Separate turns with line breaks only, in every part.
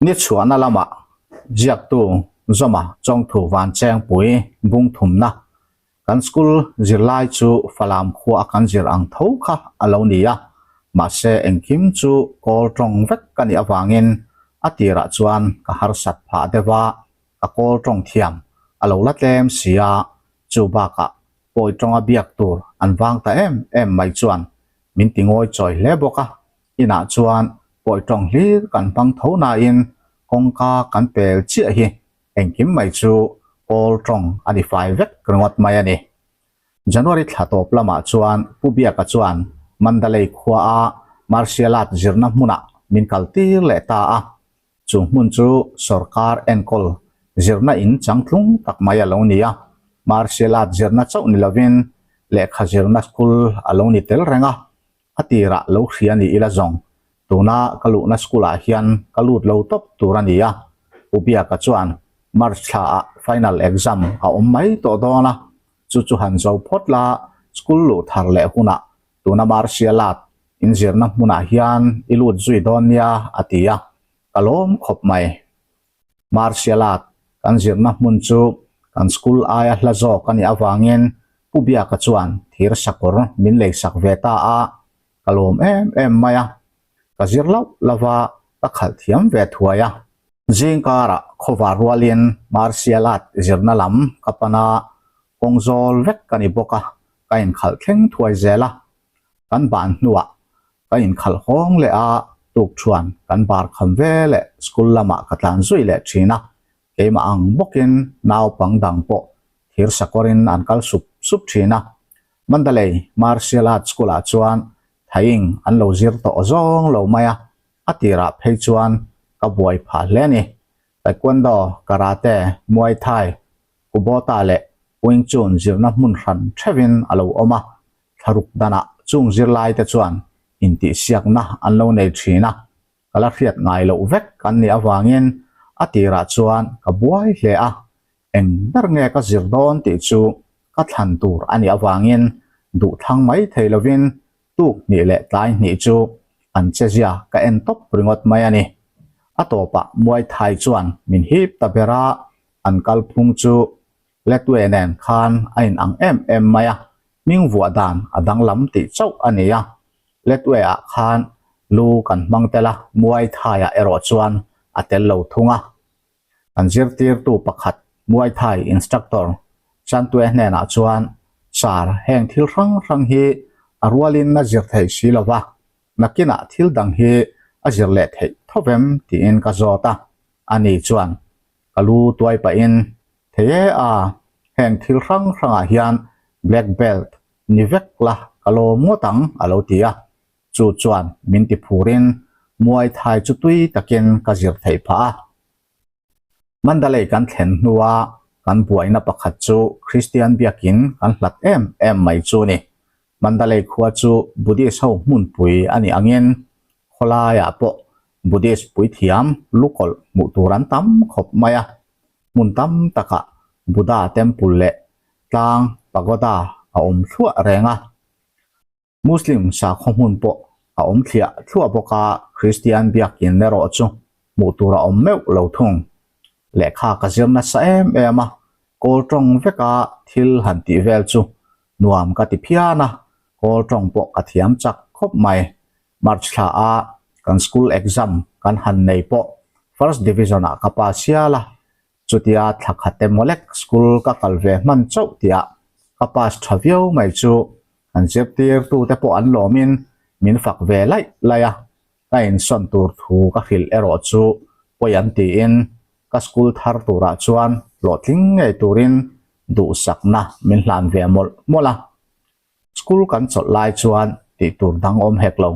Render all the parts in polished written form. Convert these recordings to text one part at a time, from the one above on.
Ni chhuahna lamah ziaktu Zawma Chawngthu Vanchengpui bung thumna kan school zirlai chu Falam khua a kan zir ang tho kha a lo ni a, mahse engkim chu kawl tawng vek ka nih avangin a tirah chuan ka harsat phah deuh a, ka kawl tawng thiam a lo la tlem si a, chu bakah pawi tawnga biak tur an vang ta em em mai chuan min ti ngawi chawi hle bawk a. Inah chuan pawi tawng hlir kan hmang tho nain kawngka kan pel chiah hi engkim mai chu kawl tawng a ni fai vek ringawt mai a ni. January thla tawp lamah chuan Pu Biaka chuan Mandalay khua a Martial Art zirna hmunah min kal tir leh ta a. Chu hmun chu sorkar enkawl zirna in changtlung tak mai a lo ni a, Martial Art zirna chauh ni lovin lehkha zirna school a lo ni tel reng a. A tirah lo hria ni ila zawng, tuna ka luhna school ah hian ka lut lo tawp tur a ni a, Pu Biaka chuan March thla ah final exam a awm mai tawh dawn a, chu chu han zo phawt la, school luh thar leh hunah tuna martial art in zirna hmunah hian i lut zui dawn nia a ti a, ka lawm khawp mai. Martial art kan zirna hmun chu kan school aia hla zawk a nih avangin Pu Biaka chuan thir sakawr min leisak ve ta a, ka lawm em em mai a. Ka zir loh lova ka khalh thiam ve thuai a. Zing karah khawvar rualin martial art zirna lam ka pan a, kawng zawl vek ka ni bawk a, ka inkhalh thleng thuai zel a. Kan ban hnuah Ka inkhalh hawng leh a, tukṭhuan kan bar kham ve leh school lamah ka tlan zui leh ṭhin a, keimah ang bawkin naupang dang pawh thir sakawrin an kal sup sup ṭhin a. Mandalay Martial Arts School ah chuan thaing an lo zir tawh zawng lo mai a, a tirah phei chuan ka buai phah hle a ni. Taekwondo, Karate, Muay Thai, Kubota leh Wing Chun zirna hmun hran ṭheuhin a lo awm a, Thlaruk danah chung zirlaite chuan intihsiakna an lo nei thin a, ka la hriat ngai loh vek an nih avangin a tirah chuan ka buai hle a, eng ber nge ka zir dawn tih chu ka thlan tur a nih avangin duhthlang mai thei lovin tuk hnih leh tlai hnih chu an chezia ka en tawp ringawt mai a ni. A tawpah Muay Thai chuan min hip ta ber a, an kalphung chu Letwe nen khan a inang em em mai a, hming vuah dan a danglam tih chauh a ni a. Letwe ah khan lu kan hmang tel a, Muay Thai ah erawh chuan a tel lo thung a. Kan zirtirtu pakhat Muay Thai instructor Chantwe hnenah chuan, Sir, heng thil hrang hrang hi a rualin a zir thei si lo va, nakinah thil dang hi a zir leh theih tho vem tiin ka zawt a. Ani chuan, Ka lu tuai pahin, Thei e a, heng thil hrang hrangah hian black belt ni vek la ka lawm ngawt ang a lo ti a. Chu chuan min ti phurin Muay Thai chu tui takin ka zir theih phah a. Mandalay kan thlen hnua kan buaina pakhat chu Kristian biakin kan hlat em em mai chu ni. Mandalay khua chu Buddhist ho hmunpui a nih angin khawlaiah pawh Buddhist puithiam lukawlh hmuh tur an tam khawp mai a. Hmun tam takah Buddha temple leh tlang pagoda a awm thluah reng a. Muslim sakhaw hmun pawh a awm thliah thluah bawk a, Kristian biakin erawh chu hmuh tur a awm meuh lo thung. Lehkha ka zir nasa em em a, kawl tawng veka thil han tih vel chu nuam ka ti phian a, kawl tawng pawh ka thiam chak khawp mai. March thla a kan school exam kan han nei pawh first division ah ka pass hial a, chutia thla khat emaw lek school ka kal ve hman chauh tihah ka pass tha viau mai chu kan zirtirtu te pawh an lawmin min fak ve laih laih a, ka insawn tur thu ka hrilh erawh chu pawi an tiin ka school thar turah chuan hlawhtling ngei turin duhsakna min hlan ve mawlh mawlh a. School kan chawlh lai chuan tih tur dang awm hek lo.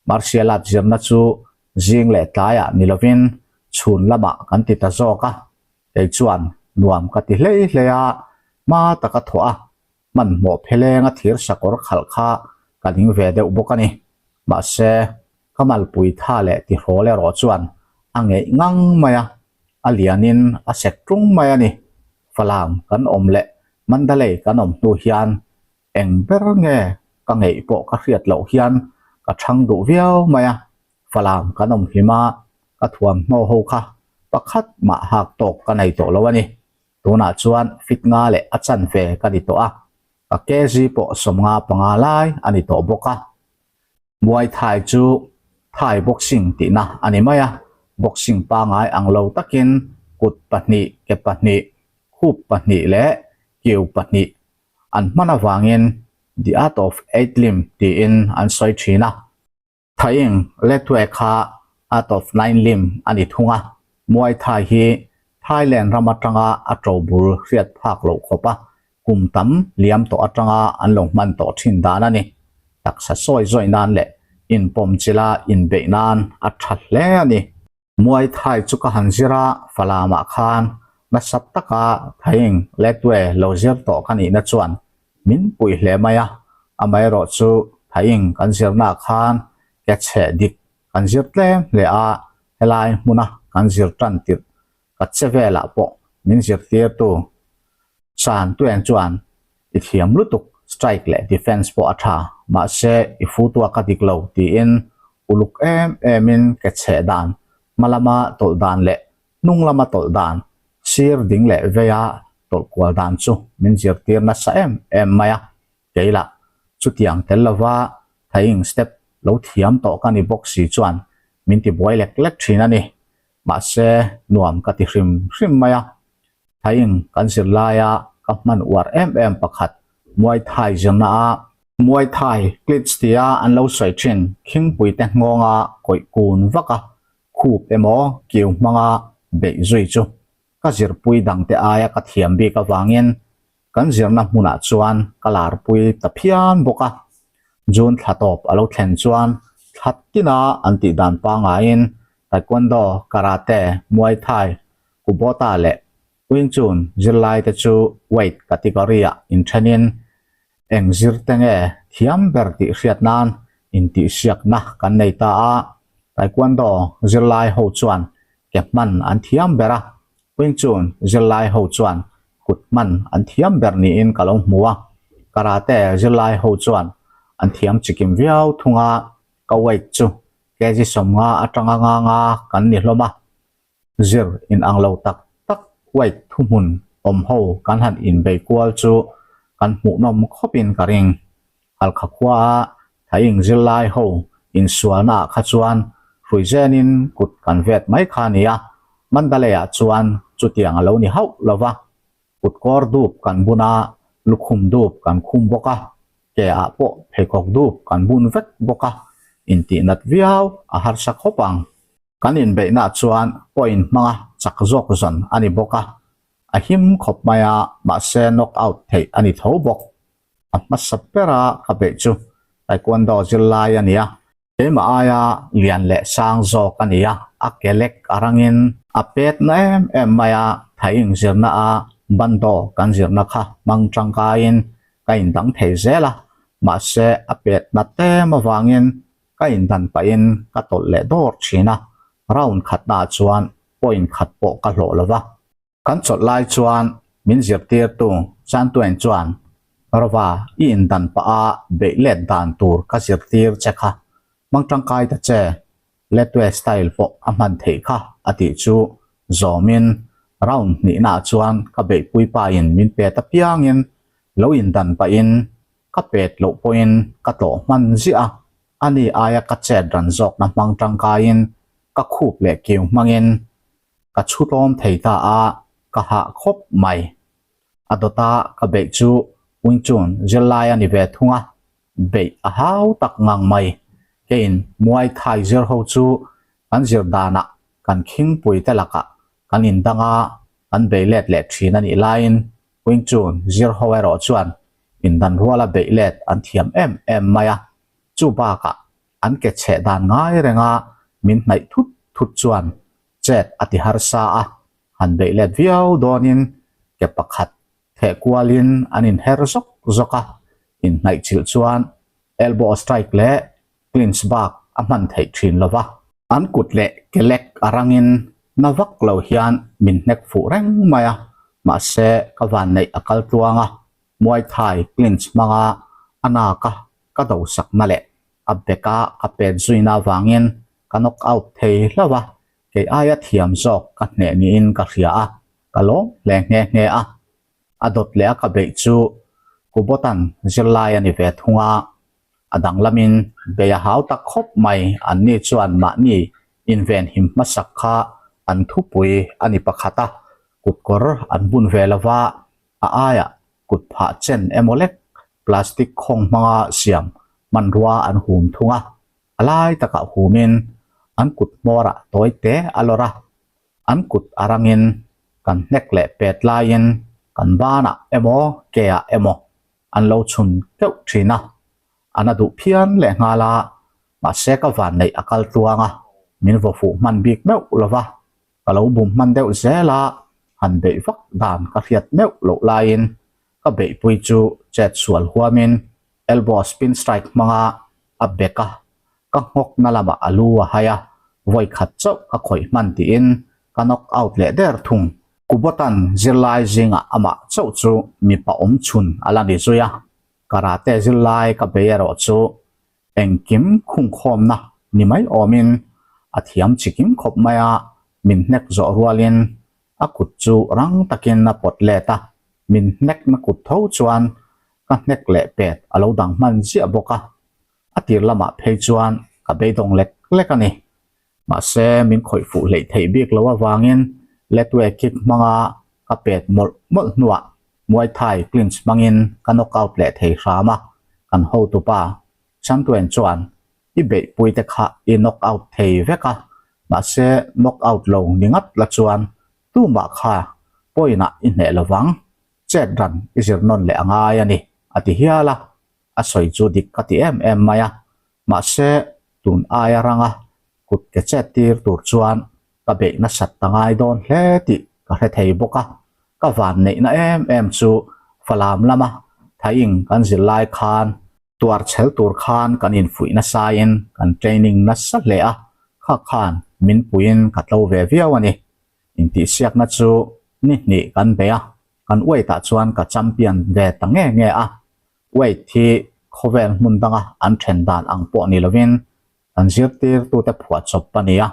Martial art zirna chu zing leh tlaiah ni lovin chhun lamah kan ti ta zawk a. Kei chuan nuam ka ti hlei hlei a, hma taka thawh a, hmanhmawh phelenga thir sakawr khalh kha ka ning ve deuh bawk a ni. Mahse, ka malpui tha leh tihrawl erawh chuan a ngeih ngang mai a, a lianin a sek tlung mai a ni. Falam kan awm leh. Mandalay kan awm hnu hian eng ber nge ka ngeih pawh ka hriat loh hian ka chhang duh viau mai a, Falam kan awm hlim a, ka thuamhnaw ho kha pakhat mah hak tawk ka nei tawh lo a ni. Tunah chuan fit nga leh a chanve ka ni tawh a, ka kg pawh 55 lai a ni tawh bawk a. Muay Thai chu Thai boxing tihna a ni mai a, boxing pangai ang lo takin kut pahnih, ke pahnih, khup pahnih leh kiu pahnih an hman avangin The Art of Eight Limb tiin an sawi thin a. Thaing Letwe kha Art of Nine Limb a ni thung a, Muay Thai hi Thailand ram atanga a to bul hriat phak loh khawp a, kum tam liam tawh atanga an lo hman tawh thin dan a ni. Taksa sawi zawi nan leh inpawm chila inbeih nan a tha hle a ni. Muay Thai chu ka han zir a, Falamah khan nasa taka Thaing Letwe lo zir tawh ka nihna chuan min puih hle mai a, amaherawh chu Thaing kan zirnaah khan ke chheh dik kan zir tlem hle a, helai hmuna kan zir tan tirh ka che velah pawh min zirtirtu San Tuen chuan i thiam lutuk strike leh defence pawh a tha, mahse i futuak a dik lo tiin uluk em emin ke chheh dan, hma lama tawlh dan leh hnung lama tawlh dan, sir ding leh veia tawlh kual dan chu min zirtir nasa em em mai a, kei lah chutiang tel lova thaing step lo thiam tawh ka ni bawk si chuan min ti buai lek lek thin a ni. Mahse, nuam ka ti hrim hrim mai a. Thaing kan zir laia ka hman uar em em pakhat Muay Thai zirna a Muay Thai clinch tia an lo sawi thin khingpui te nghawnga kawih kun vak a, khup emaw kiu hmanga beih zui chu ka zirpui dangte aia ka thiam bik avangin Kan zirna hmunah chuan ka larpui ta phian bawk a, June thla tawp a lo thlen chuan thla tina an tih dan pangaiin Taekwondo, Karate, Muay Thai, Kubota leh Wing Chun zirlaite chu weight category-ah inthenin eng zirte nge thiam ber tih hriat nan intihsiakna kan nei ta a, Taekwondo zirlai ho chuan ke hman an thiam ber a, Wing Chun zirlai ho chuan kut hman an thiam ber niin ka lo hmu a, karate zirlai ho chuan an thiam chikim viau thung a, ka weight chu kg 50 atanga nga nga kan ni hlawm a, zir in ang lo tak tak weight thuhmun awm ho kan han inbei kual chu kan hmuhnawm khawpin ka ring. Halkha khua a Thaing zirlai ho insualna ah kha chuan hruizenin kut kan vet mai kha a ni a, Mandalay ah chuan chutiang a lo ni hauh lo va, kut kawr dup kan bun a, lukhum dup kan khum bawk a, ke ah pawh pheikhawk dup kan bun vek bawk a, intihnat viau a harsa khawp ang. Kan inbeihna chuan point hmanga chak zawk zawn a ni bawk a, a him khawp mai a, mahse knock out theih a ni tho bawk. A hmasa bera ka beih chu Taekwondo zirlai a ni a, keimah aia lian leh sang zawk a ni a, a ke lek a rangin a pet na em em mai a, thaing zirna a bando kan zirna kha hmang tangkaiin ka indang thei zel a, mahse a pet na tlem avangin ka indan pahin ka tawlh leh dawr thin a, round khatnaah chuan point khat pawh ka hlawh lo va. Kan chawlh lai chuan min zirtirtu Chantuen chuan, Rova, i indan pah a beih let dan tur ka zirtir che kha, hmang tangkai ta che, Letwe style pawh a hman theih kha a tih chu zawmin round hnihnaah chuan ka beihpui pain min pet apiangin lo indan pahin ka pet loh pawhin ka tlawh hman ziah a, ani aia ka chet ran zawkna hmang tangkaiin ka khup leh kiu hmangin ka chhu tlawm thei ta a, ka hah khawp mai. A dawta ka beih chu Wing Chun zirlai a ni ve thung a, beih a hau tak ngang mai. Keiin Muay Thai zir ho chu kan zir danah kan khingpui te lakah kan indang a, kan bei let leh thin a nih laiin Wing Chun zir ho erawh chuan indan ruala beih let an thiam em em mai a, chu bakah an ke chheh dan ngai renga min hnaih thut thut chuan chet a ti harsa a, han beih let viau dawnin ke pakhat theh kualin an inher zawk zawk a, inhnaih chilh chuan elbow strike leh clinch bak a hman theih thin lo va. An kut leh ke lek a rangin na vak lo hian min hnek fuh reng mai a. Mahse, ka vanneih a kal tluang a, Muay Thai clinch hmanga a naka ka do sakna leh a beka ka pet zuina avangin ka knock out thei hlauh a, kei aia thiam zawk ka hneh niin ka hria a, ka lawm hle nghe nghe a. A dawt leh a ka beih chu Kubotan zirlai a ni ve thung a, a danglamin bei a hau tak khawp mai, anni chuan mahni invenhim hmasak kha an thupui a ni pakhat a, kutkawr an bun ve lova, a aiah kut phah chen emaw lek plastic khawng hmanga siam hmanrua an hum thung a, a lai takah humin an kut hmawrah tawi te a lawr a, an kut a rangin kan hnek leh pet laiin kan banah emaw keah emaw an lo chhun keuh thin a, a na duh phian leh nghal a, mahse ka vanneih a kal tluang a, min vaw fuh hman bik meuh lo va, ka lo bum hman deuh zel a, han beih vak dan ka hriat meuh loh laiin ka beihpui chu chet sual huamin elbow spin strike hmanga a bek a, ka nghawkna lamah a lu a hai a, vawi khat chauh ka khawih hman tiin ka knock out leh der thung. Kubotan zirlai zingah amah chauh chu mipa awm chhun a la ni zui a, karate zirlai ka bei erawh chu engkim khungkhawmna ni mai awmin a thiam chikim khawp mai a, min hnek zawh rualin a kut chu rang takin a pawt let a, min hnekna kut tho chuan ka hnek leh pet a lo dang hman ziah bawk a, a tir lamah phei chuan ka beidawng lek lek a ni. Mahse, min khawih fuh hleih theih bik lo avangin Letway kick hmanga ka pet mawlh mawlh hnuah Muay Thai clinch hmangin ka knock out leh thei hram a, kan hotupa Chantuen chuan i beihpui te kha i knock out thei vek a, mahse knock out lo ni ngat la chuan tumah kha point ah i hneh lovang, chet ran i zir nawn leh a ngai a ni, a ti hial a. A sawi chu dik ka ti em em mai a, mahse tun aia ranga kut ke chet tir tur chuan ka beih nasat ta ngai dawn hle tih ka hre thei bawk a, ka van neihna em em chu Falam lama Thaing kan zir lai khan tuar chhel tur khan kan infuih nasaiin kan training nasa hle a, kha khan min puiin ka tlo ve viau a ni. Intihsiakna chu ni hnih kan bei a, kan weight ah chuan ka champion ve ta nge nge a, weight hi khawvel hmun danga an then dan ang pawh ni lovin kan zirtirtute phuahchawp a ni a,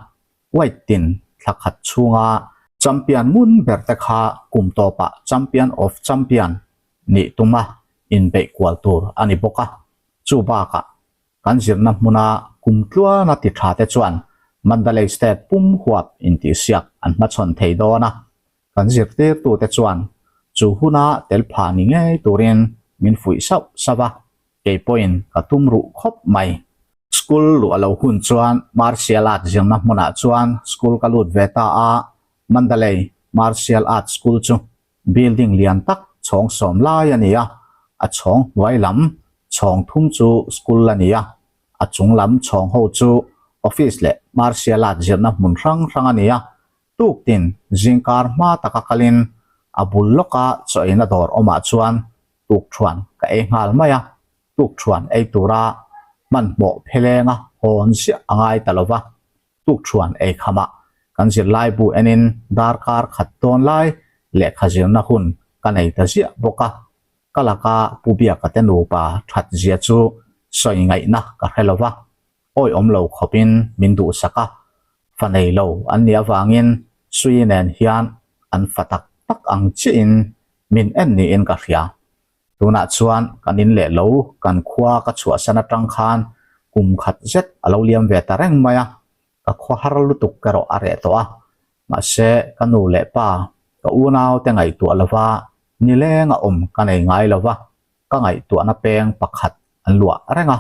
weight tin thla khat chhunga champion ngun ber te kha kum tawpah champion of champion nih tuma inbeih kual tur a ni bawk a, chu bakah kan zirna hmuna kum tluana ti tha te chuan Mandalay State pum huap intihsiak an hmachhawn thei dawn a, Kan zirtirtute chuan chu huna tel phah ni ngei turin min fuih sauh sauh a, kei pawhin ka tum ruh khawp mai. School luh a lo hun chuan Martial Art zirna hmunah chuan school ka lut ve ta a, Mandalay Martial Art School chu building lian tak chhawng sawm lai a ni a, a chhawng hnuai lam chhawng thum chu school a ni a, a chung lam chhawng ho chu office leh Martial Art zirna hmun hrang hrang a ni a, Tuktin zingkar hma taka kalin a bul lawka chaw eina dawr awmah chuan tukṭhuan ka ei nghal mai a, tukṭhuan ei tura hmanhmawh phelenga hawn ziah a ngai ta lo va, tukṭhuan ei khamah kan zirlaibu enin darkar khat dawn lai lehkha zirna hun ka nei ta ziah bawk a, ka laka Pu Biaka te nupa that zia chu sawi ngaihna ka hre lo va. Awiawm lo khawpin min duhsak a, fa nei lo an nih avangin Sui nen hian an fa tak tak ang chiahin min en niin ka hria. Tunah chuan kan in leh lo kan khua ka chhuahsan atang khan kum khat zet a lo liam ve ta reng mai a, ka khua har lutuk erawh a reh tawh a, mahse ka nu leh pa ka unau te ngaihtuah lova nileng a awm ka nei ngai lova, ka ngaihtuahna peng pakhat an luah reng a,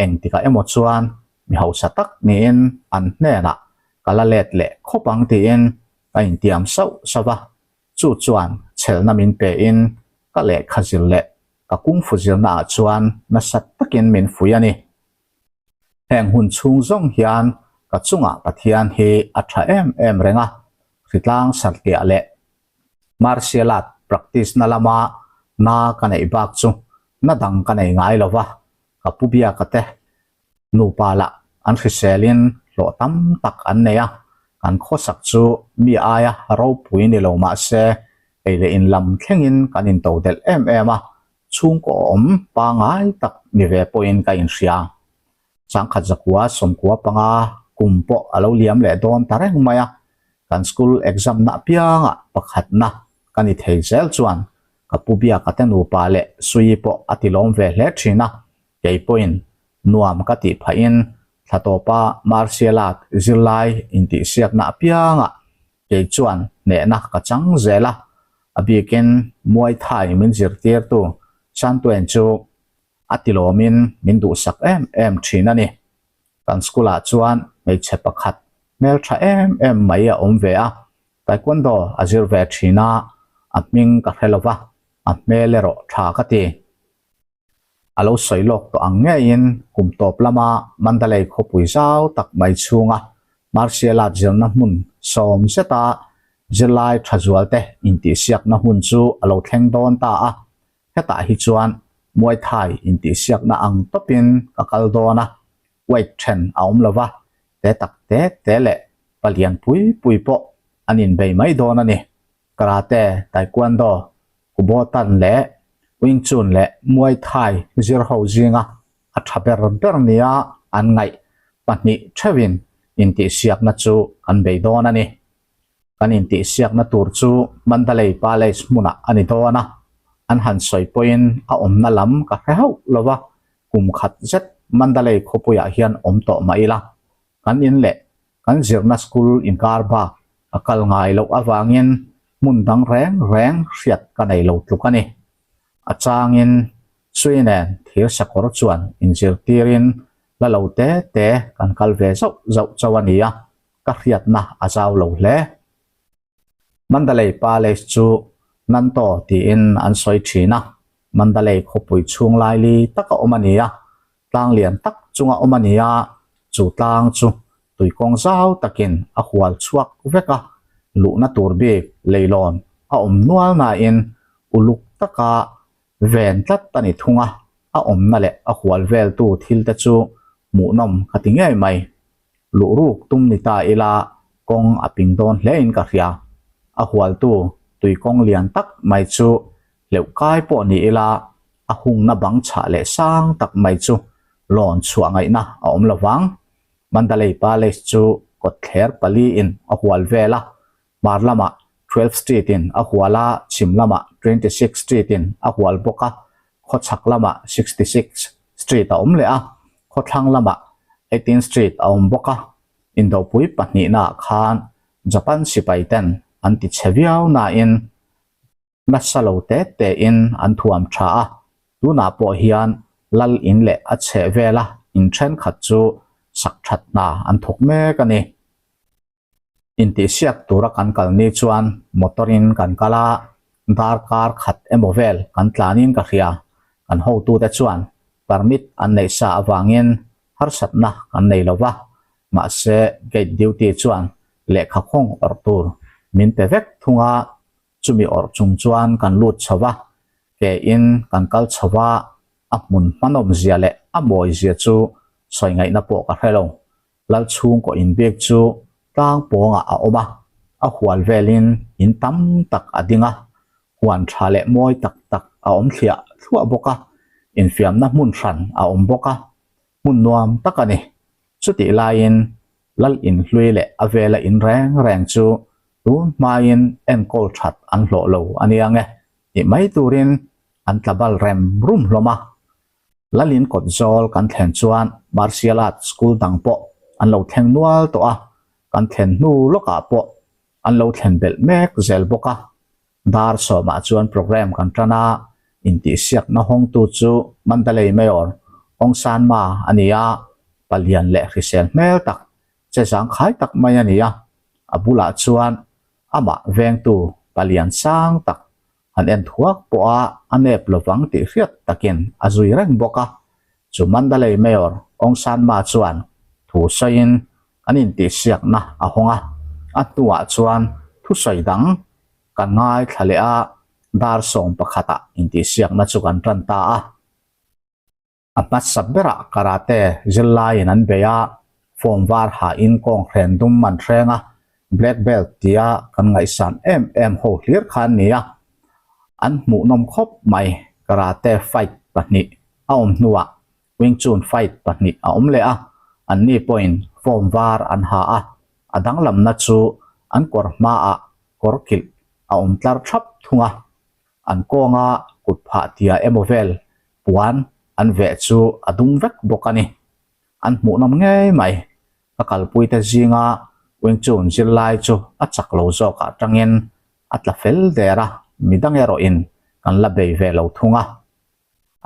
engtikah emaw chuan mi hausa tak niin an hnenah ka la let leh khawp ang tiin ka intiam sauh sauh a, chu chuan chhelna min pein ka lehkha zir leh ka kungfu zirnaah chuan nasa takin min fuih a ni. Heng hun chhung zawng hian ka chungah Pathian hi a tha em em reng a, hritlang sarhtiah leh Martial art practice na lama na ka neih bak chu na dang ka nei ngai lo va, ka pu biaka te nupa lah an hriselin hlawh tam tak an nei a, kan khawsak chu mi aia ropui ni lo mahse. Ei leh in lam thlengin kan intodelh em em a, chhungkaw awm pangai tak ni ve pawhin ka inhria. Sangkhat zakua sawmkua panga kum pawh a lo liam leh dawn ta reng mai a, kan school exam na apiangah pakhatna ka ni thei zel chuan ka pu Biaka te nupa leh Suii pawh a ti lawm ve hle thin a, kei pawhin nuam ka tih phahin thla tawpa martial art zirlai intihsiakna apiangah kei chuan hnehna ka chang zel a, a bikin Muay Thai min zirtirtu Santuen chu a tilawmin min duhsak em em thin a ni. Kan school ah chuan hmeichhe pakhat hmeltha em em mai a awm ve a, Taekwondo a zir ve thin a, a hming ka hre lova, a hmel erawh tha ka ti. A lo sawi lawk tawh ang ngeiin kum tawp lama Mandalay khawpui zau tak mai chhunga martial art zirna hmun sawm zeta zirlai tha zualte intihsiakna hun chu a lo thleng dawn ta a, Hetah hi chuan Muay Thai intihsiakna ang tawpin ka kal dawn a, weight then a awm lova, te tak te te leh palian pui pui pawh an inbei mai dawn a ni. Karate, Taekwondo, Kubotan leh Wing Chun leh Muay Thai zir ho zinga a tha ber ber nia an ngaih pahnih theuhin intihsiakna chu kan bei dawn a ni. Kan intihsiakna tur chu Mandalay Palace hmunah a ni dawn a, an han sawi pawhin a awmna lam ka hre hauh lo va, kum khat zet Mandalay khawpuiah hian awm tawh mah ila, kan in leh kan zirna school inkar bak a kal ngai loh avangin hmun dang reng reng hriat ka nei lo tluk a ni. A changin Sui nen thir sakawr chuan inzirtirin la lo te te kan kal ve zauh zauh chauh a ni a, ka hriatna a zau lo hle. Mandalay Palace chu Nanto tiin an sawi thin a, Mandalay khawpui chhung laili taka awm a ni a, tlang lian tak chunga awm a ni a, chu tlang chu tuikawng zau takin a hual chhuak vek a, luhna tur bik leilawn a awm nual nain uluk taka ven tlat a ni thung a, a awmna leh a hual veltu thilte chu hmuhnawm ka ti ngei mai. Luh ruk tum ni ta ila kawng a ping dawn hlein ka hria. A hualtu tui kawng lian tak mai chu hleuh kai pawh ni ila a hungna bang chhah leh sang tak mai chu lawn chhuah ngaihna a awm lo vang. Mandalay Palace chu kawtthler paliin a hual vel a, Hmar lamah Twelve Street in a hual a, chhim lamah 26 Street in a hual bawk a, khawchhak lamah 66 Street a awm leh a, khawthlang lamah 18 Street a awm bawk a. Indopui pahnihnaah khan Japan sipai ten an ti chhe viau nain nasa lo te tein an thuam tha a, tunah pawh hian lal in leh a chheh vela in thenkhat chu sak that hna an thawk mek a ni. Intihsiak tura kan kal ni chuan motor in kan kal a, darkar khat emaw vel kan tlanin ka hria. Kan hotute chuan permit an neih sa avangin harsatna kan nei lo va, mahse gate duty chuan lehkha khawng awrh tur min pe vek thung a, chumi awrh chung chuan kan lut chho va, ke in kan kal chho va, a hmun hmanawmzia leh a mawizia chu sawi ngaihna pawh ka hre lo. Lal chhungkaw inbik chu tlang pawngah a awm a, a hual velin in tam tak a ding a, huan tha leh mawi tak tak a awm thliah thluah bawk a, infiamna hmun hran a awm bawk a, hmun nuam tak a ni. Chutih laiin Lal inhlui leh a vela in reng reng chu tun hmain enkawl that an hlawh lo a nia nge tih mai turin an tla bal rem rum hlawm a. Lalin kawt zawl kan thlen chuan Martial Art School dang pawh an lo thleng nual tawh a, kan thlen hnu lawkah pawh an lo thlen belh mek zel bawk a. Dar sawmah chuan program kan tan a, intihsiakna hawngtu chu Mandalay Mayor Aung San Ma a ni a, palian leh hrisel hmel tak, che zangkhai tak mai a ni a, a bulah chuan amah vengtu palian sang tak An en thuak pawh a, a nep lovang tih hriat takin a zui reng bawk a. Chu Mandalay Mayor Aung San Ma chuan thu sawiin kan intihsiakna a hawng a, a hnuah chuan thusawi dang kan ngaithla leh a, dar 11 ah intihsiakna chu kan tan ta a. A hmasa berah karate zirlaiin an bei a, form var hain kawng hren dum an hreng a. Black belt tia kan ngaihsan em em ho hlir kha an ni a, an hmuhnawm khawp mai. Karate fight pahnih a awm hnuah Wing Chun fight pahnih a awm leh a, anni pawhin form var an ha a, a danglamna chu an kawr hmaah kawr kilh a awm tlar thap thung a, an kawnga kut phah tia emaw vel puan an veh chu a dum vek bawk a ni. An hmuhnawm ngei mai. Ka kalpuite zinga Wing Chun zirlai chu a chak lo zawkah tangin a tla fel der a, midang erawhin kan la bei ve lo thung a.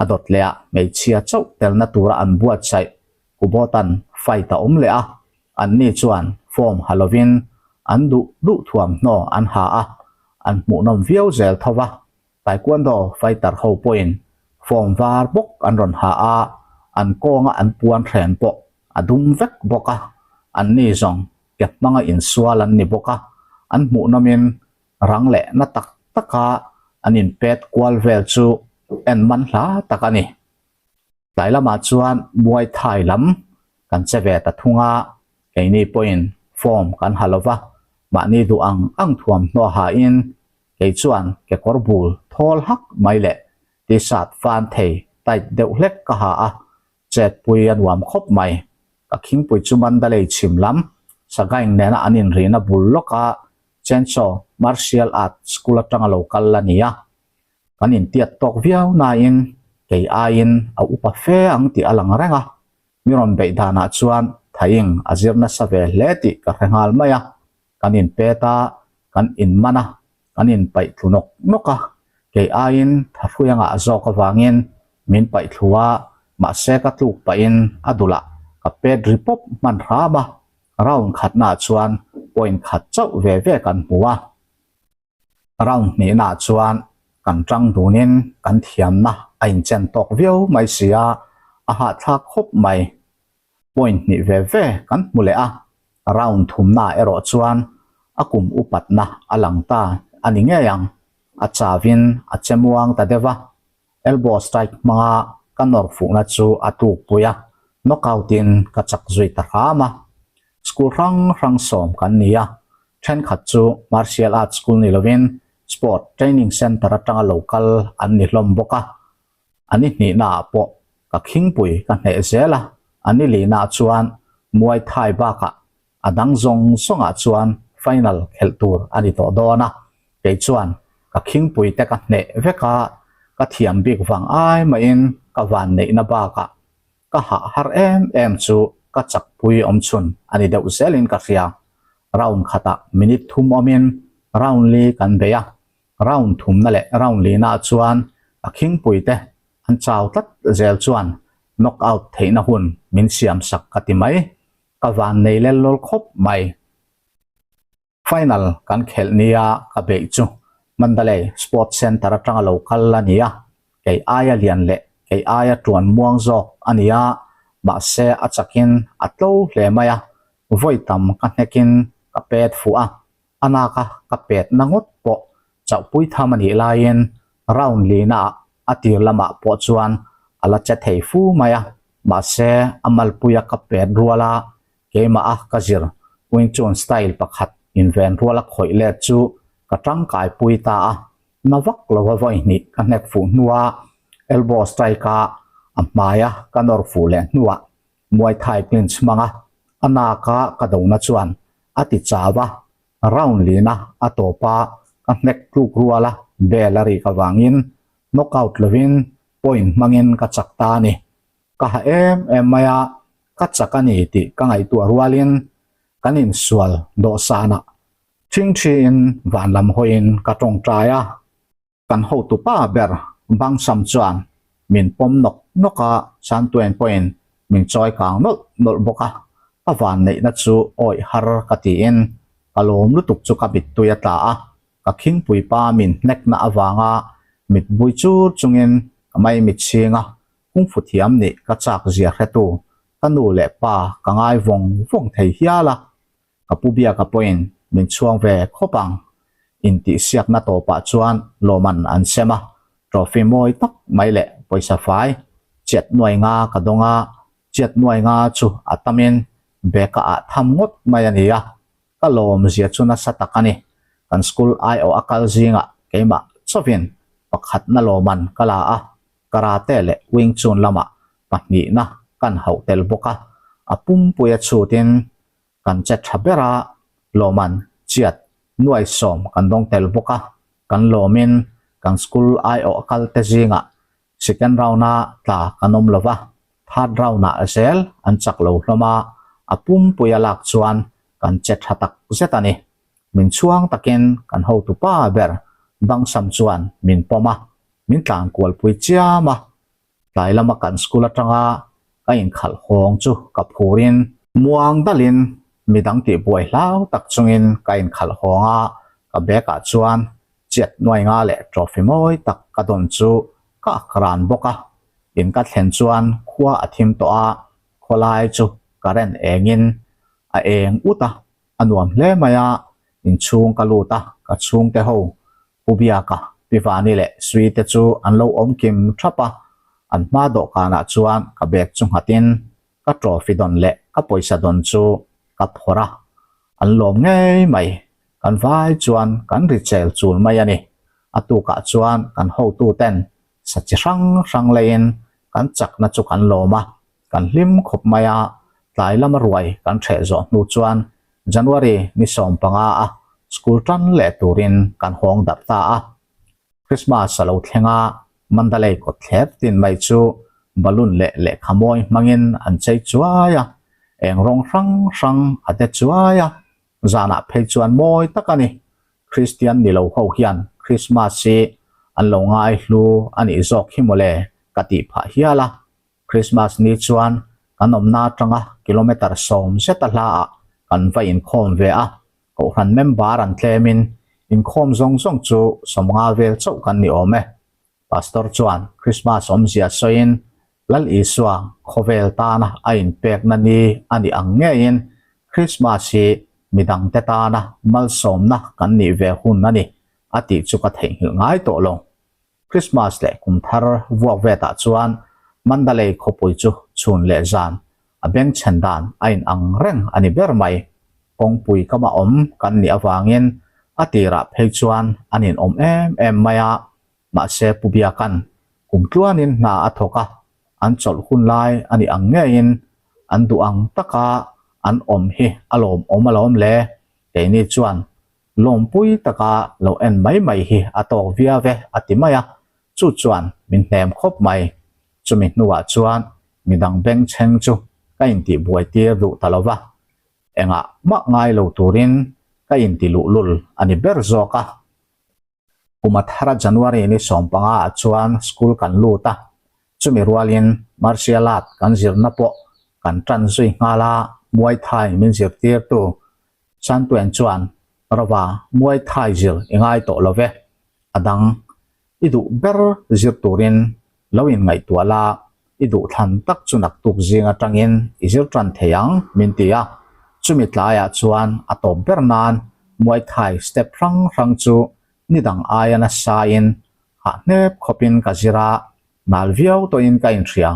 A dawt leh ah hmeichhia chauh telna tura an buatsaih Kubotan fight a awm leh a, anni chuan form ha lovin an duh duh thuamhnaw an ha a, an hmuhnawm viau zel tho va. Taekwondo fighter ho pawhin form var bawk an rawn ha a, an kawnga an puan hren pawh a dum vek bawk a, anni zawng ke hmanga insual an ni bawk a, an hmuhnawmin rang leh na tak taka an inpet kual vel chu en man hla tak a ni. Tlai lamah chuan Muay Thai lam kan che ve ta thung a, keini pawhin form kan ha lo va, mahni duh ang ang thuamhnaw hain kei chuan kekawr bul thawl hak mai leh t-shirt fan thei tight deuh hlek ka ha a, Chetpui a nuam khawp mai. Ka khingpui chu Mandalay chhim lam Sagaing nena an inrihna bul lawka Chencho Martial Art School atanga lo kal a ni a. Kan intiat tawk viau nain kei aiin a upa fe ang tih a lang reng a. Mi rawn beih danah chuan Thaing a zir nasa ve hle tih ka hre nghal mai a. Kan inpet a, kan inman a, kan inpaih thlu nawk nawk a, kei aiin thahrui a ngah zawk avangin min paih thlu a, mahse ka tluk pahin a dulah ka pet ri pawp hman hram a, round khatnaah chuan point khat chauh ve ve kan hmu a, round hnihnaah chuan kan tang dunin kan thiamna a inchen tawk viau mai si a, a hahthlak khawp mai. Point hnih ve ve kan hmu leh a, round thumnaah erawh chuan a kum upatna a lang ta a ni ngei ang. A chavin a che muang ta deuh a, elbow strike hmanga ka nawr fuhna chu a tlukpui a, knockout in ka chak zui ta hram a. School hrang hrang sawm kan ni a, thenkhat chu martial arts school ni lovin sport training centre atanga lo kal an ni hlawm bawk a, A ni hnihnaah pawh ka khingpui ka hneh zel a, a ni lihnaah chuan Muay Thai bakah a dang zawng zawngah chuan final khelh tur a ni tawh dawn a, kei chuan ka khingpui te ka hneh vek a, ka thiam bik vang ai mahin ka vanneihna bakah ka hah har em em chu ka chakpui awm chhun a ni deuh zelin ka hria. Round khatah minute thum awmin round li kan bei a, Round thumna leh round lihnaah chuan a khingpuite an chau tlat zel chuan knock out theihna hun min siam sak ka ti mai. Ka van nei lel lawl khawp mai. Final kan khelh nia ka beih chu Mandalay Sports Centre atanga lo kal a ni a, kei aia lian leh kei aia tuan muang zawk a ni a, mahse a chakin a tlo hle mai a, vawi tam ka hnekin ka pet fuh a, A naka ka pet na ngawt pawh chauhpui tham a nih laiin round lina ah a tir lamah pawh chuan a la che thei fu mai a, mahse a malpuia ka pet ruala keimah a ka zir Wing Chun style pakhat inven ruala khawih let chu ka tangkai pui ta a, na vak lova vawi hnih ka hnek fuh hnua elbow strike a a hmaia ka nawr fuh leh hnuah Muay Thai clinch hmanga a naka ka dona chuan a ti chau a, round lina a tawp a, ka hnek tluk rual a, bell a rik avangin knockout lovin point hmangin ka chak ta a ni. Ka ha em em mai a, ka chak a ni tih ka ngaihtuah rualin kan insual dawhsanah ṭhingṭhiin van lam hawiin ka tawngtai a. Kan hotu pa ber Bangsam chuan min pawm nawk nawk a, Santuain pawhin min chawi kang nawlh nawlh bawk a, ka vanneihna chu awih har ka tiin ka lawm lutuk chu ka mittui a tla a, ka khingpui pa min hnekna avanga mitbui chur chungin ka maimitchhing a, kungfu thiam nih ka chak zia hretu ka nu leh pa ka ngai vawng vawng thei hial a. Ka pu Biaka pawhin min chhuang ve khawp ang. Intihsiakna tawpah chuan lawman an sem a, trophy mawi tak mai leh pawisa fai chiat nuai nga ka dawng a, chiat nuai nga chu a tamin bag-a ah tham ngawt mai a ni a. Ka lawmzia chu nasa tak a ni. Kan school aiawh a kal zingah keimah chauhin pakhatna lawman ka la a, karate leh Wing Chun lamah pahnihna kan hauh tel bawk a, a pumpuia chhutin kan che tha ber a, lawman chiat nuai sawm kan dawng tel bawk a, kan lawmin kan school aiawh a kal te zingah Second round-a tla kan awm lo va, third round-ah zel an chak lo hlawm a, a pumpui a lak chuan kan che tha tak zet a ni. Min chhuang takin kan hotupa ber Bangsam chuan min pawm a, min tlan kualpui chiam a. Tlai lama kan school atanga ka inkhalh hawng chu ka phurin, muang dalin midang tihbuai hlau tak chungin ka inkhalh hawng a, ka bag-ah chuan Chiat nuai nga leh trophy mawi tak ka dawn chu ka ak ran bawk a, in ka thlen chuan khua a thim tawh a, khawlai chu current engin a eng ut a, a nuam hle mai a, inchhung ka lut a, ka chhungte ho Pu Biaka, Pi Vani leh Sui te chu an lo awm kim thap a, an hma dawhkanah chuan ka bag chu nghatin ka trophy dawn leh ka pawisa dawn chu ka phawrh a, an lawm ngei mai. Kan vai chuan kan ri chel chul mai a ni. A tukah chuan kan hotuten sa chi hrang hrang leiin kan chakna chu kan lawm a, kan hlim khawp mai a. Tlai lama ruai kan hreh zawh hnu chuan January ni 15 a school tan leh turin kan hawng darh ta a. Christmas a lo thleng a, Mandalay kawt thlep tin mai chu balloon leh lehkha mawi hmangin an chei chuai a, eng rawng hrang hrang a de chuai a, zanah phei chuan mawi tak a ni. Kristian ni lo ho hian Christmas hi an lo ngai hlu a nih zawk hi mawle ka tih phah hial a. Christmas ni chuan kan awmna atanga kilometre 10 zeta hlaah kan va inkhawm ve a, Kohhran member an tlemin inkhawm zawng zawng chu 50 vel chauh kan ni awm e. Pastor chuan Christmas awmzia sawiin Lal Isua khawvel tana a inpekna ni a nih ang ngeiin Christmas hi midangte tana malsawmna kan nih ve hun a ni a tih chu ka theihnghilh ngai tawh lo. Christmas leh kum thar vuak vetah chuan Mandalay khawpui chu chhun leh zan a bengchhen dan a in ang reng a ni ber mai. Kawngpui kama awm kan nih avangin a tirah phei chuan an in awm em em mai a, mahse Pu Biakan kum tluanin hna a thawk a, an chawlh hun lai a nih ang ngeiin an duh ang taka an awm hi a lawmawm alawm le, keini chuan Lawmpui taka lo en mai mai hi a tawk viau e a ti mai a, chu chuan min hnem khawp mai. Chumi hnuah chuan midang bengchheng chu ka intih buai tir duh ta lo va, engah mah ngai lo turin ka inti luhlul a ni ber zawk a. Kum a thara January ni 15 ah chuan school kan lut a, chumi rualin martial art kan zirna pawh kan tan zui nghal a, Muay Thai min zirtirtu Santuen chuan, Rova, Muay Thai zir i ngai tawh lo ve, a dang i duh ber zir turin lo inngaihtuah la, i duh thlan tak chu naktuk zing atangin i zir tan thei ang, min ti a. Chumi tlaiah chuan a tawp ber nan Muay Thai step hrang hrang chu ni dang aia nasain hah hnep khawpin ka zir a, nal viau tawhin ka inhria.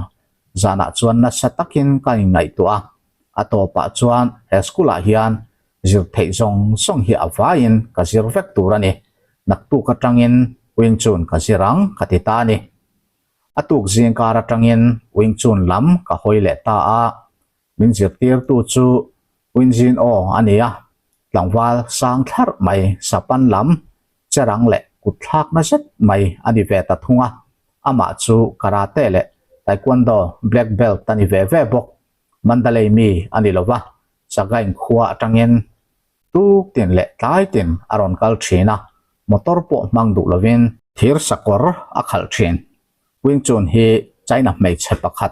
Zanah chuan nasa takin ka inngaihtuah a, a tawpah chuan he school ah hian zir theih zawng zawng hi a vaiin ka zir vek tur a ni. Naktuk atangin Wing Chun ka zir ang ka ti ta a ni. A tuk zingkar atangin Wing Chun lam ka hawi leh ta a, min zirtirtu chu Win Jin Aw a ni a, tlangval sang thlarh mai sapan lam cherang leh kut thlakna zet mai a ni ve ta thung a, amah chu karate leh taekwondo black belt a ni ve ve bawk. Mandalay mi a ni lo va, Sagaing khua atangin tuk tin leh tlai tin a rawn kal thin a, motor pawh hmang duh lovin thir sakawr a khalh thin. Wing Chun hi China hmeichhe pakhat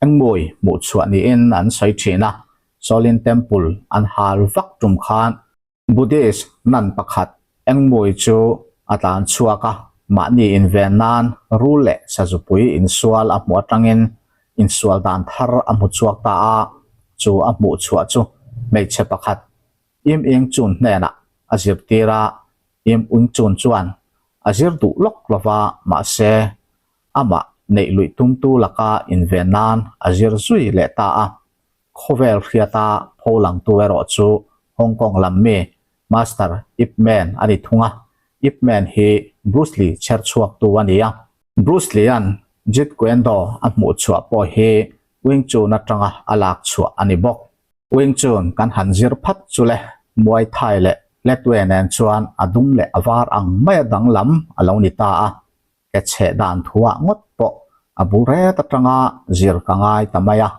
engmawi hmuh chhuah niin an sawi thin a, Shaolin Temple an hal vak tum khan Buddhist nan pakhat engmawi chu a tlan chhuak a, mahni inven nan rul leh sazupui insual a hmuh atangin insual dan thar a hmu chhuak ta a, chu a hmuh chhuah chu hmeichhe pakhat Im Ing Chun hnenah a zirtir a, Im Ing Chun chuan a zir duh lawk lova mahse amah neih luih tumtu laka inven nan a zir zui leh ta a, Khawvel hriata pholangtu erawh chu Hong Kong lam mi Master Ip Man a ni thung a, Ip Man hi Bruce Lee chher chhuaktu a ni a. Bruce Lee-a'n Jeet Kune Do a hmuh chhuah pawh hi Wing Chun atanga a lak chhuah a ni bawk. Wing Chun kan han zir phat chu le, Muay Thai leh Lethwei nen chuan a dum leh a var ang maia danglam a lo ni ta a. Ke chheh dan thuah ngawt pawh a bul ret atanga zir ka ngai ta mai a,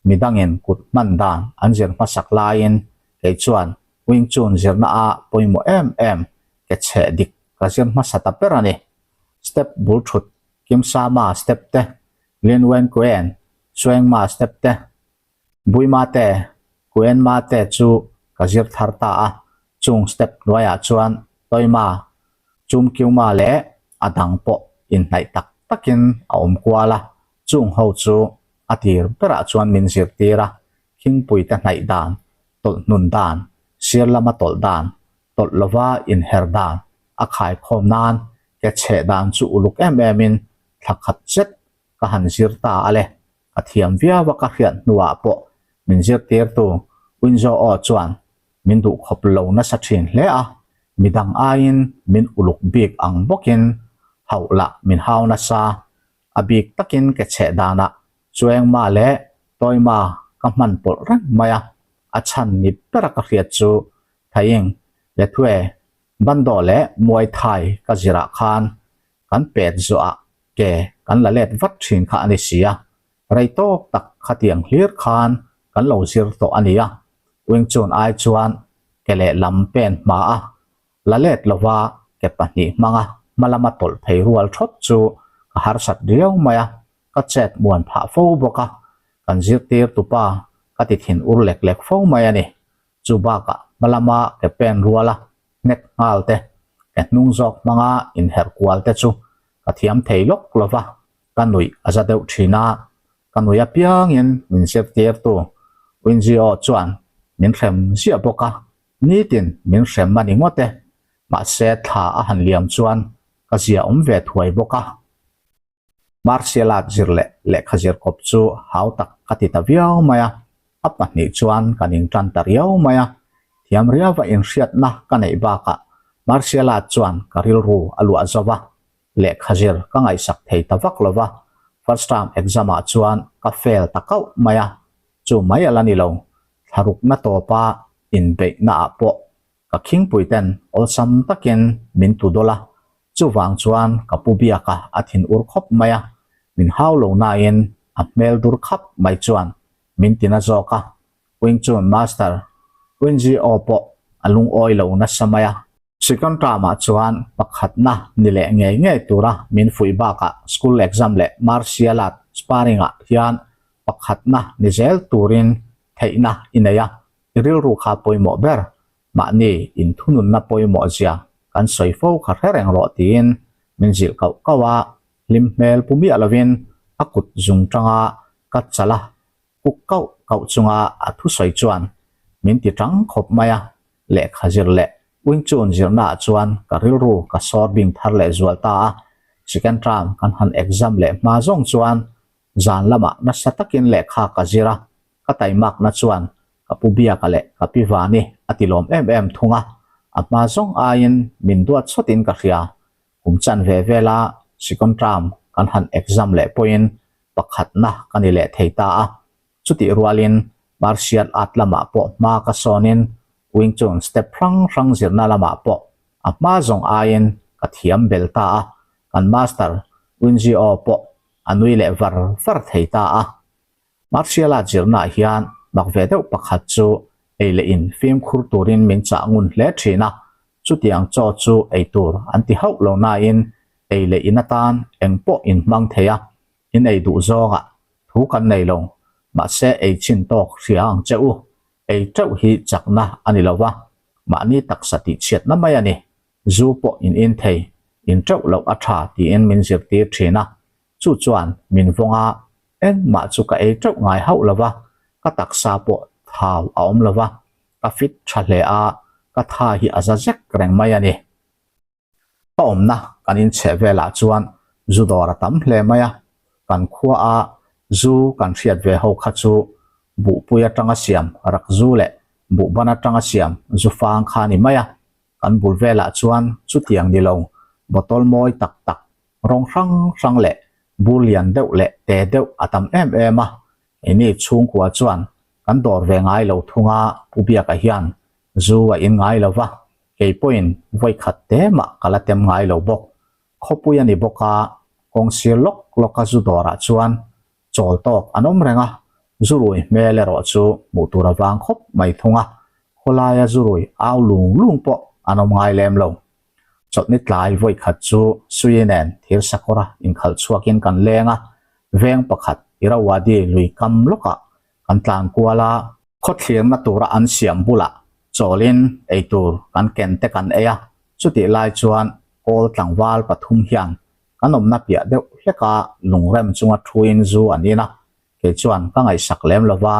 midangin kut hman dan an zir hmasak laiin kei chuan Wing Chun zirna a pawimawh em em ke chheh dik ka zir hmasa ta ber a ni. Step bul thut Kim Sa Ma step te, Lin Wen Kuen, Sueng Ma step te, Bui Ma te, Kuen Ma te chu ka zir thar ta a, chung step hnuaiah chuan Toi Ma, Chum Kiu Ma leh a dang pawh inhnaih tak takin a awm kual a, chung ho chu a tir berah chuan min zirtir a, khingpui te hnaih dan, tawlh hnun dan, sir lama tawlh dan, tawlh lova inher dan a khaikhawm nan ke chheh dan chu uluk em emin thla khat zet ka han zir ta a le. Ka thiam viau a ka hriat hnuah pawh min zirtirtu Winzo aw chuan min duh khawp lo nasa thin hle a, midang aiin min uluk bik ang bawkin hauh lah min hau nasa. A bik takin ke chheh danah Chuengma leh Tawima ka hman pawlh reng mai a, a chhan ni bera ka hriat chu Thaing, Lethue, Bando leh Muay Thai ka zirah khan kan pet zawhah ke kan la let vat thin kha a ni si a, rei tawk tak khatiang hlir khan kan lo zir tawh a ni a, Wing Chun ai chuan ke lehlam pen hma a la let lova ke pahnih hmanga hma lama tawlh phei rual thawt chu ka harsat riau mai a, ka chet muan phah fo bawk a, kan zirtir tupa ka ti thin ur lek lek fo mai a ni. Chu bakah hma lama ke pen ruala hnek nghal te, ke hnung zawk hmanga inherh kual te chu ka thiam thei lawk lo va, ka nuih a za deuh thin a, ka nuih apiangin min zirtirtu Winzio chuan min hrem ziah bawk a, nitin min hrem a ni ngawt e, mahse thla a han liam chuan ka zia awm ve thuai bawk a. Martial art zir leh lehkha zir kawp chu hau tak ka ti ta viau mai a, a pahnih chuan ka ning tan ta riau mai a, thiam riauva inhriatna ka neih bakah martial art chuan ka rilru a luah zo va, lehkha zir ka ngaihsak thei ta vak lo va, first term exam ah chuan ka fail ta kauh mai a, chu mai a la ni lo, thlarukna tawpa inbeihna ah pawh Ka khingpui ten awlsam takin min tu dawlh a, chuvang chuan ka pu biaka a thin ur khawp mai a, min hau lo nain a hmel dur khap mai chuan min ti na zawk a, Wing Chun Master Winzio pawh a lungawi lo nasa mai a. Second term ah chuan pakhatna ni leh ngei ngei tura min fuih bakah school exam leh martial art sparring ah hian pakhatna ni zel turin theihna i nei a, I rilru kha pawimawh ber, mahni inthununna pawimawh zia kan sawi fo kha hre reng rawh tiin min zilh kauh kauh a, hlim hmel pu miah lovin a kut zung tanga ka chala kuk kauh kauh chunga a thusawi chuan min ti tang khawp mai a, lehkha zir leh Wing Chun zirnaah chuan ka rilru ka sawr bing thar leh zual ta a, second term kan han exam leh hma zawng chuan zan lamah nasa takin lehkha ka zir a, Ka taimakna chuan ka pu Biaka leh ka pi Vani a ti lawm em em thung a, a hma zawng aiin min duat chawtin ka hria. Kum chan ve vela second term kan han exam leh pawhin pakhatna ka ni leh thei ta a, chutih rualin martial art lamah pawh hma ka sawnin Wing Chun step hrang hrang zirna lamah pawh a hma zawng aiin ka thiam bel ta a, kan master Winzio pawh a nui leh var var thei ta a. Martial art zirnaah hian mak ve deuh pakhat chu ei leh in fimkhur turin min chah ngun hle thin a, chutiang chaw chu ei tur an ti hauh lo nain ei leh in atan eng pawh in hmang thei a, in ei duh zawngah thu kan nei lo, mahse ei chin tawk hria ang che u, ei teuh hi chakna a ni lo va, mahni taksa tihchhiatna mai a ni, zu pawh in in thei, in teuh loh a tha tiin min zirtir thin a, Chu chuan min vawng a, engmah chu ka ei teuh ngai hauh lo va, ka taksa pawh thau a awm lo va, ka fit tha hle a, ka tha hi a za zek reng mai a ni. Ka awmna kan inchheh velah chuan zu dawr a tam hle mai a, kan khua a zu kan hriat ve ho kha chu buhpui atanga siam rak zu leh. Buhban atanga siam zu fang kha a ni mai a, kan bul velah chuan chutiang ni lo bottle mawi tak tak, rawng hrang hrang leh bur lian deuh leh te deuh a tam em em a. Keini chhungkua chuan kan dawr ve ngai lo thung a, Pu Biaka hian zu a in ngai lo va, kei pawhin vawi khat te mah ka la tem ngai lo bawk. Khawpui a ni bawk a, kawng sir lawk lawka zu dawrah chuan chawl tawk an awm reng a, zu rui hmel erawh chu hmuh tur a vang khawp mai thung a, khawlaia zu rui au lung lung pawh an awm ngai lem lo. Chawlhni tlai vawi khat chu Sui nen thir sakawra inkhalh chhuakin kan leng a, veng pakhat Irrawaddy lui kam lawkah kan tlan kual a, khawthlirna tura an siam bulah chawlin eitur kan ken te kan ei a, chutih lai chuan kawl tlangval pathum hian kan awmna piah deuh hleka lungrem chunga thuin zu an in a, kei chuan ka ngaihsak lem lova,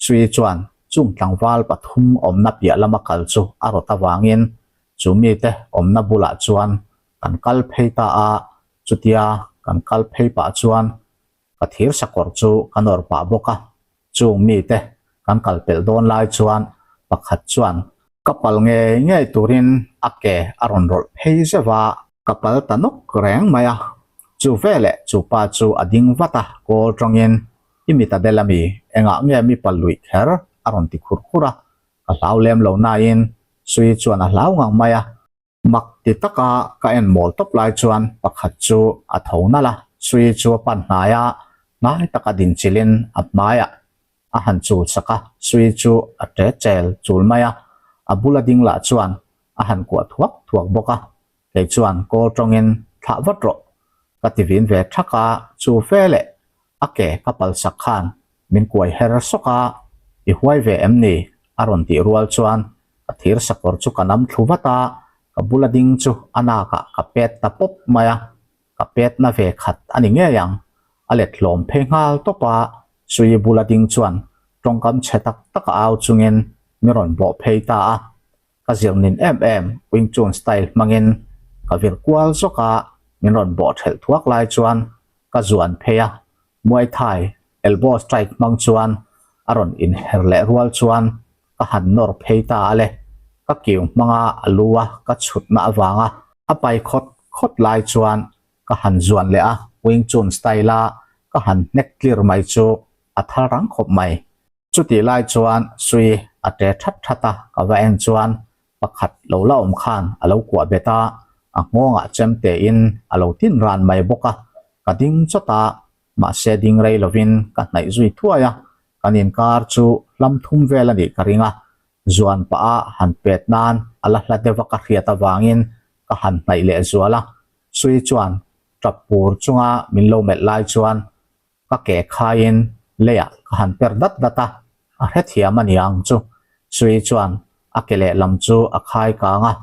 Sui chuan chung tlangval pathum awmna piah lama kal chu a rawt avangin chu mite awmna bulah chuan kan kal phei ta a, chutia kan kal phei pah chuan ka thir sakawr chu ka nawr pah bawk a, chung mite kan kal pelh dawn lai chuan pakhat chuan ka pal ngei ngei turin a ke a rawn rawlh phei zeuh a, ka pal ta nawk reng mai a, chu veleh chu pa chu a ding vat a, kawl tawngin i mit a bel ami, engah nge mi pal luih kher a rawn ti khur khur a, ka hlau lem lo nain Sui chuan a hlau ngang mai a. Mak ti taka ka en mawl tawp lai chuan pakhat chu a tho nalh a, Sui chu a pan hnai a, hnai taka din chilhin a hmaiah a han chul sak a, Sui chu a ṭe chel chul mai a, a bula ding lah chuan a han kuah thuak thuak bawk a, kei chuan kawl tawngin thlah vat rawh ka ti vin ve thak a, chu fe leh a ke ka pal sak khan min kuai her sawk a, I huai ve em ni? a rawn tih rual chuan ka thir sakawr chu ka nam thlu vat a, ka bula ding chu a nakah ka pet ta pawp mai a, ka pet na ve khat a ni ngei ang, a let hlawm phei nghal tawp a, Sui bula ding chuan tawngkam chhe tak tak a au chungin mi rawn bawh phei ta a, ka zir nin em em Wing Chun style hmangin ka vir kual zawk a, min rawn bawh thelh thuak lai chuan ka zuan phei a, Muay Thai elbow strike hmang chuan a rawn inher leh rual chuan ka han nawr phei ta a le, ka kiu hmanga a lu a ka chhutna avanga a pai khawt khawt lai chuan ka han zuan leh a, Wing Chun style a ka han hnek tlir mai chu a thal rang khawp mai. Chutih lai chuan Sui a ṭe that that a, ka va en chuan pakhat lo la awm khan a lo kuah bet a, a nghawngah chem tein a lo tin ran mai bawk a, ka ding chawt a, mahse ding rei lovin ka hnaih zui thuai a, kan inkar chu hlam thum vel a nih ka ring a, zuan pah a han pet nan a la hla deuh a ka hriat avangin ka han hnaih leh zual a, Sui chuan tap pur chunga min lo melh lai chuan ka ke khaiin leiah ka han per dat dat a, a hrethiam a ni ang chu. Sui chuan a ke lehlam chu a khai kang a,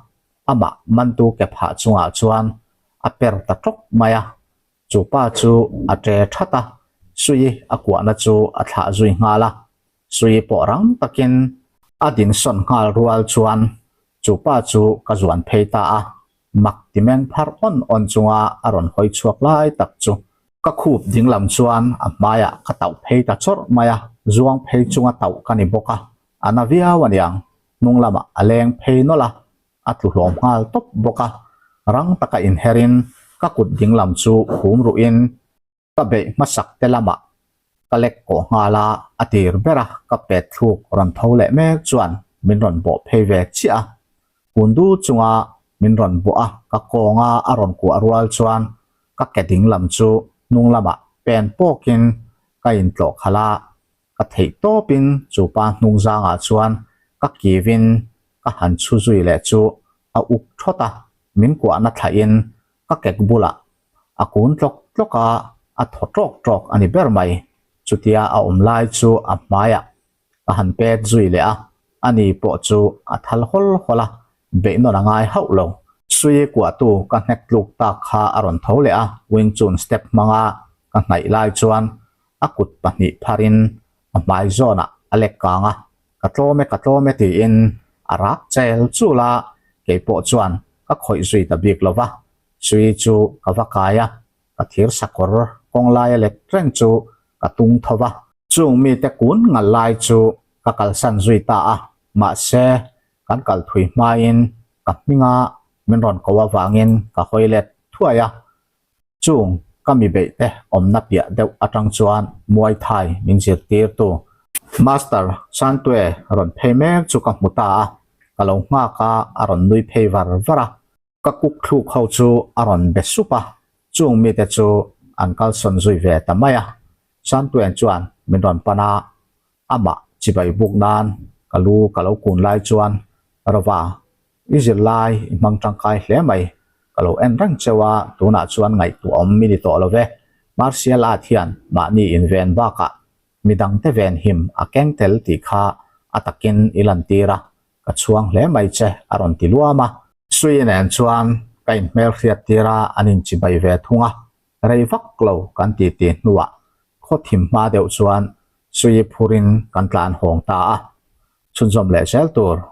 amah mantu ke phah chungah chuan a per ta tawk mai a. Chu pa chu a ṭe that a, Sui a kuahna chu a thlah zui nghal a. Sui pawh rang takin a dinsawn nghal rual chuan chu pa chu ka zuan phei ta a. Mak ti meng phar awn awn chunga a rawn hawi chhuak lai tak chu ka khup ding lam chuan a hmaiah ka tauh phei ta chawrh mai a, zuang phei chunga tauh ka ni bawk a, a na viau a niang, hnung lamah a leng phei nawlh a, a tlu hlawm nghal tawp bawk a, rang taka inherin ka kut ding lam chu hum ruhin Ka beih hmasak te lamah ka lek kawh nghal a, a tir ber a ka pet thluk rawn tho leh mek chuan min rawn bawh phei ve chiah a. Kun du chunga min rawn bawh a, ka kawnga a rawn kuah rual chuan ka ke ding lam chu hnung lamah pen pawkin ka intlawh khalh a, ka theih tawpin chu pa hnung zangah chuan ka kivin ka han chhu zui leh chu a uk thawt a, min kuahna thlahin ka kek bulah a kun tlawk tlawk a, a thaw tawk tawk a ni ber mai. Chutia a awm lai chu a hmaiah ka han pet zui leh a, ani pawh chu a thal hawl hawl a, beihnawn a ngai hauh lo. Sui kuahtu ka hnek tluk tak kha a rawn tho leh a, Wing Chun step hmanga ka hnaih lai chuan a kut pahnih pharin a hmai zawnah a lek kang a, Ka tlawm e, ka tlawm e tiin a rak chel chul a, kei pawh chuan ka khawih zui ta bik lo va, Sui chu ka va kai a, ka thir sakawr kawng laia let reng chu ka tung tho va. Chung mite kun ngal lai chu ka kalsan zui ta a. Mahse, kan kal thui hmain ka hminga min rawn ko avangin ka hawi let thuai a. Chung ka mi beih te awmna piah deuh atang chuan Muay Thai min zirtirtu Master Santwe rawn phei mek chu ka hmu ta a, ka lo nghak a, a rawn nui phei var var a. Ka kuk thluk ho chu a rawn be sup a, chung mite chu an kalsawn zui ve ta mai a. Santwen chuan min rawn pan a, amah chibai buk nan ka lu ka lo kun lai chuan, Rova, i zirlai i hmang tangkai hle mai, ka lo en reng cheu a, tunah chuan ngaihtuah awm i ni tawh lo ve. Martial art hian mahni inven bakah midangte venhim a keng tel tih kha a takin i lantir a, Ka chhuang hle mai che, a rawn ti luam a. Sui nen chuan ka inhmel hriat tir a, an inchibai ve thung a. Rei vak lo kan ti ti hnuah khaw thim hma deuh chuan Sui phurin kan tlan hawng ta a. Chhunzawm leh zel tur.